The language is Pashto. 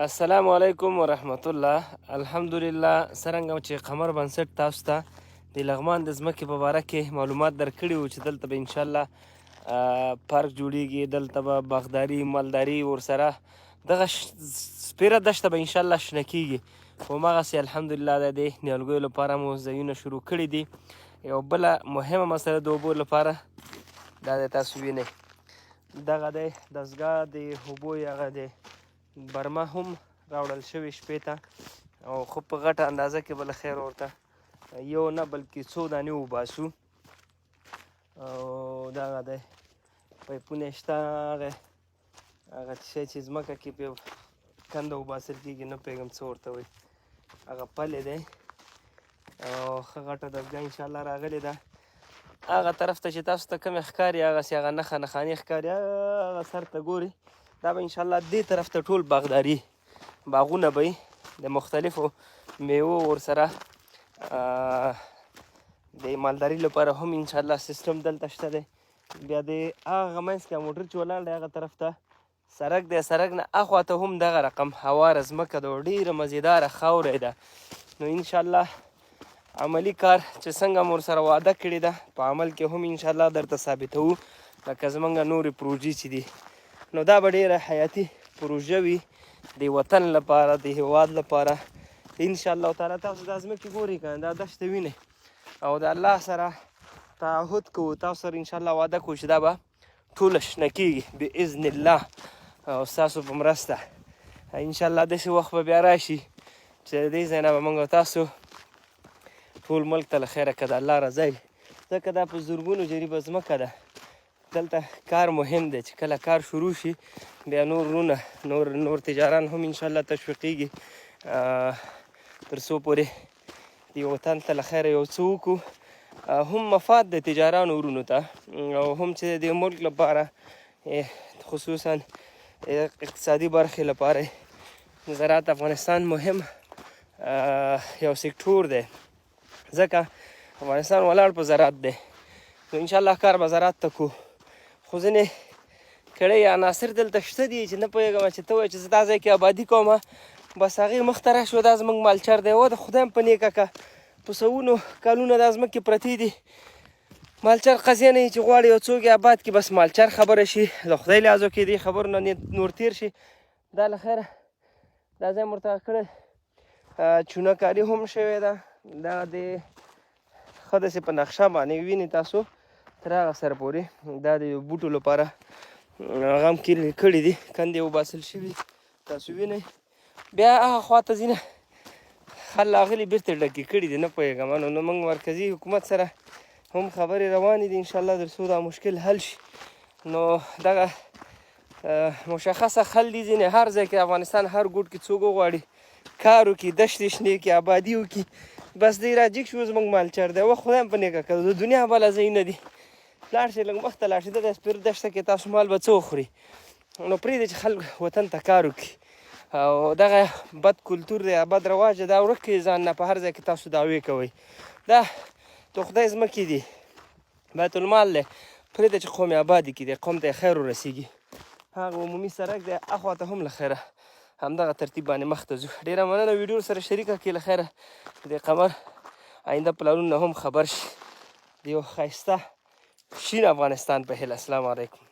السلام علیکم ورحمت الله. الحمدلله، څرنګه چې قمر بنسټ تاسو ته د لغمان د ځمکې په باره کې معلومات درکړي وو چې دلته به انشاءالله پارک جوړیږي، دلته به باغداري، مالداري، ورسره دغه سپیره دښته به انشاءالله شنه کیږي. خو هماغسې الحمدلله د دې نیالګیو لپاره مو ځایونه شروع کړي دي. یو بله مهمه مسله د اوبو لپاره دا دی، تاسو وینئ دغه دی دستګاه د اوبو، هغه دی برمه هم راوړل شوې شپې ته، او خو په غټه اندازه کې به له خیره ورته یو نه بلکې څو دانې وباسو. او دغه دی پایپونه شته، هغه شی چې ځمکه کې پې کنده وباسل کېږي، نه پوهېږم څه ورته وایي، هغه پلی دی. او ښه غټه دستګاه انشاءالله راغلې ده. هغه طرف ته چې تاسو ته کومې ښکاري، هغسې هغه نښه نښانې ښکاري، هغه سر ته ګوري، دا به انشاءالله دې طرف ته ټول باغداري باغونه به د مختلفو میوو، ورسره د مالداري لپاره هم انشاءالله سیستم دلته شته دی. بیا د هغه منځ کې موټر چې ولاړ دی، هغه طرف ته سرک دی، سرک نه اخوا ته هم دغه رقم هواره ځمکه ده، ډېره مزیداره خاوره ده. نو انشاءالله عملی کار چې څنګه مور سره وعده کړې ده، په عمل کې هم انشاءالله درته ثابتوو، لکه زمونږ نورې پروژې چې دي. نو دا به ډېره حیاتي پروژه وي د وطن لپاره، د هیواد لپاره انشاءالله تعالی. تاسو دا ځمکې ګورئ که نه، دا دښته وینئ، او د الله سره تعهد کوو، تاسو سره انشاءالله وعده کوو چې دا به ټوله شنه کېږي باذن الله او ستاسو په مرسته انشاءالله. داسې وخت به بیا راشي چې د دې ځای نه به موږ تاسو ټول ملک ته له خیره که د الله رضا وي، ځکه دا په زرګونو جریبه ځمکه ده. دلته کار مهم دی، چې کله کار شروع شي بیا نور ورونه، نور تجاران هم انشاءالله تشویقیږي، تر څو پورې د وطن ته له خیره یو څه وکړو، هم مفاد د تجارانو ورونو ته او هم چې د ملک لپاره، خصوصا اقتصادي برخې لپاره. زراعت افغانستان مهم یو سکتور دی، ځکه افغانستان ولاړ په زراعت دی. نو انشاءالله کار به زراعت ته کو، خو ځینې کړۍ عناصر دلته شته دي چې نه پوهېږم چې ته وایې چې زه دا ځای کې آبادي کوم، بس هغې مخته راشو، دا زموږ مالچر دی. و د خدای هم په نیکه که په سوونو کالونه دا ځمکې پرتې دي، مالچر قضیه نه چې غواړي یو څوک یې آباد کړي، بس مالچر خبره شي. د خدای لحاظو کې دې خبرو نه نور تېر شي. دا له خیره دا ځای مو ورته کړی، چونه کاري هم شوې ده. دا د ښه داسې په نقشه باندې وینئ تاسو تر هغه سره پورې دا د بوټو لپاره هغه هم کړي دي، کندې وباسل شوي تاسو وینئ. بیا هغه خواته ځینې خل راغلي بیرته ډکې کړي دي، نه پوهېږم. نو موږ مرکزي حکومت سره هم خبرې روانې دي انشاءالله تر څو دا مشکل حل شي. نو دغه مشخصه خل دي ځینې هر ځای کې، افغانستان هر ګوټ کې څوک وغواړي کار وکړي، دښتې شنې کړي، آبادي وکړي، بس دی راجیګ شو، زموږ مالچر دی. وه خدای هم په نیکه که د دنیا بله ځایونه دي، لاړ شئ لږ مخته لاړ شئ، دغه سپېره دښته کې تاسو مال به څه وخوري؟ نو پرېږدئ چې خلک وطن ته کار وکړي. او دغه بد کلتور دی، بد رواج دی، دا ورک کړئ ځان نه. په هر ځای کې تاسو دعوې کوئ، دا د خدای ځمکې دي، بیت المال دی، پرېږده چې قوم یې آبادي کړي، دی قوم ته یې خیر ورسېږي. هغه عمومي سړک دی، اخوا ته هم له خیره همدغه ترتیب باندې مخته ځو. ډېره مننه، ویډیو سره شریکه کړئ، له خیره د قمر آینده پلانونه هم خبر شي. د یو ښایسته شین افغانستان په هیله، السلام علیکم.